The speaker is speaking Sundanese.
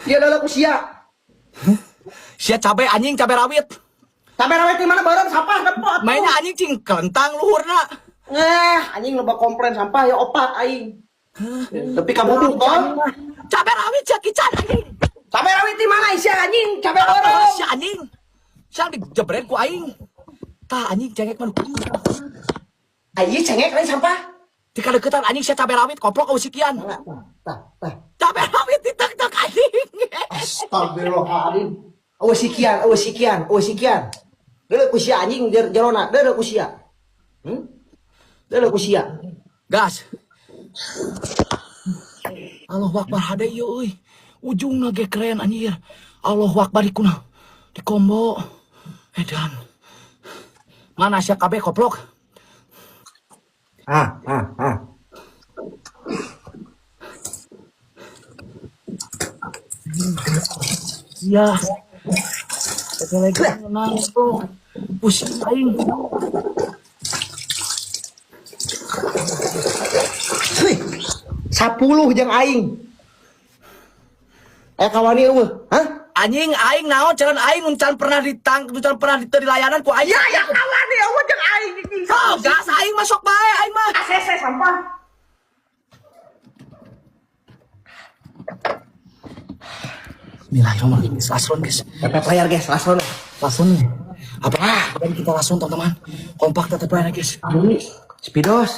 Dia adalah ku sia. Sia cabe anjing, cabe rawit. Cabe rawit di mana bareng sampah depot. Mainnya anjing cing kelentang luhurna. Eh, anjing loba komplain sampah ya opat aing. Tapi kamu tuh kon. Cabe rawit sia kican anjing. Cabe rawit di mana sia anjing? Cabe bareng. Sia anjing. Sia dijebret ku aing. Tah anjing cengek mah. Aing cengek lain sampah. Di kadeukeutan anjing sia cabe rawit koplok eueuh sikian. Tah, tah, tah. Cabe rawit ditek-tek anjing. Astagfirullahaladzim. Eueuh sikian, eueuh sikian, eueuh sikian. Deuleu ku sia anjing jerona, deuleu ku sia. Deuleu ku sia. Gas. Allahu Akbar hade ieu euy. Ujungna ge keren anjir. Allahu Akbar dikuna. Di combo. Edan. Mana sia kabeh koplok? Ah, ah, ah. Iya. Lagi menang bro. Pusing aing. Wih, 10 jeung aing. Kawani eueuh, hah? Anjing aing naon calon aing can pernah ditang can pernah di layanan ku aing. Ya, ya kawani eueuh jeung aing. Oh, gas aing masuk bae aing mah. ACC sampah. Bismillahirrahmanirrahim. Langsung guys. Pepet layar guys, langsung. Langsung nih. Apa? Dan kita langsung teman-teman. Kompak tetap aja guys. Speedos.